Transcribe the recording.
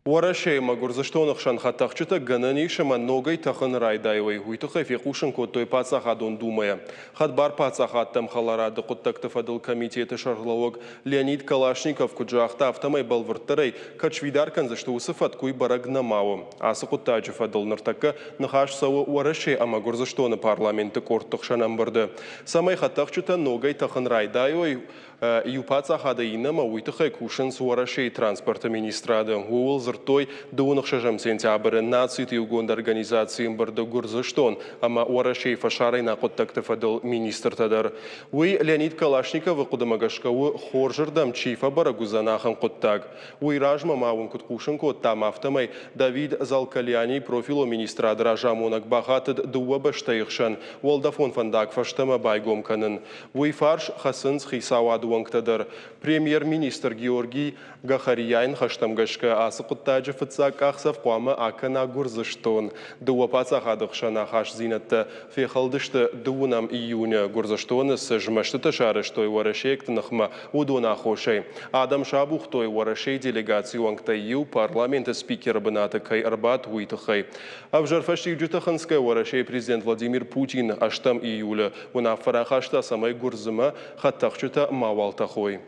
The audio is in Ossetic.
Уӕрӕсе ӕмӕ Гуырдзыстоны хсӕн хӕдтӕхджытӕ гӕнӕн ис ӕмӕ ногӕй тӕхын райдайой. Уый тыххӕй фехъусын кодтой Паддзахадон Думӕйӕ. Хӕдбар паддзахадты ӕмхӕларады хъуыддӕгты фӕдыл комитеты сӕргълӕууӕг Леонид Калашников куыд загъта, афтӕмӕй бӕлвырддӕрӕй кӕд сфидар кӕндзысты уыцы фӕтк, уый бӕрӕг нӕма у. Ацы хъуыддаджы фӕдыл ныртӕккӕ ныхас цӕуы Уӕрӕсе ӕмӕ Гуырдзыстоны парламентты къордты хсӕн ӕмбырды. Цӕмӕй хӕдтӕхджытӕ ногӕй тӕхын райдайой иу паддзахадӕй иннӕмӕ, уый тыххӕй кусынц Уӕрӕсейы транспорты министрады. Ууыл дзырдтой дыууын ӕхсӕзӕм сентябры Нациты Иугонд Организацийы ӕмбырды Гуырдзыстон ӕмӕ Уӕрӕсейы фӕсарӕйнаг хъуыддӕгты фӕдыл министртӕ дӕр. Уый Леонид Калашниковы хъуыдымӕ гӕсгӕ у, хорзырдӕм чи фӕбӕрӕг уыдзӕн, ахӕм хъуыддаг. Уый размӕ ма уын куыд хъусын кодтам, афтӕмӕй Давид Залкалиани, профилон министрады разамонӕг, бахатыд дыууӕ бӕстӕйы хсӕн уӕлдӕфон фӕндаг фӕстӕмӕ байгом кӕнын. Уый фарс хӕцынц хицауады уӕнгтӕ дӕр. Премьер-министр Георгий Гахарияйы ныхӕстӕм гӕсгӕ ацы хъуыддаджы фыццаг къахдзӕф хъуамӕ акӕна Гуырдзыстон. Дыууӕ паддзахады хсӕн ахастдзинӕдтӕ фехӕлдысты дыууынӕм июны Гуырдзыстоны цы змӕстытӕ сарӕзтой уӕрӕсейӕгты ныхмӕ, уыдон аххосӕй. Адӕм сабухтой, Уӕрӕсейы делегацийы уӕнгтӕй иу парламенты спикеры бынаты кӕй ӕрбадт, уый тыххӕй. Ӕвзӕр фӕстиуджытӕ хынцгӕ Уӕрӕсейы президент Владимир Путин ӕстӕм июлы уынаффӕ рахаста, цӕмӕй Гуырдзымӕ хӕдтӕхджытӕ мауал тӕхой.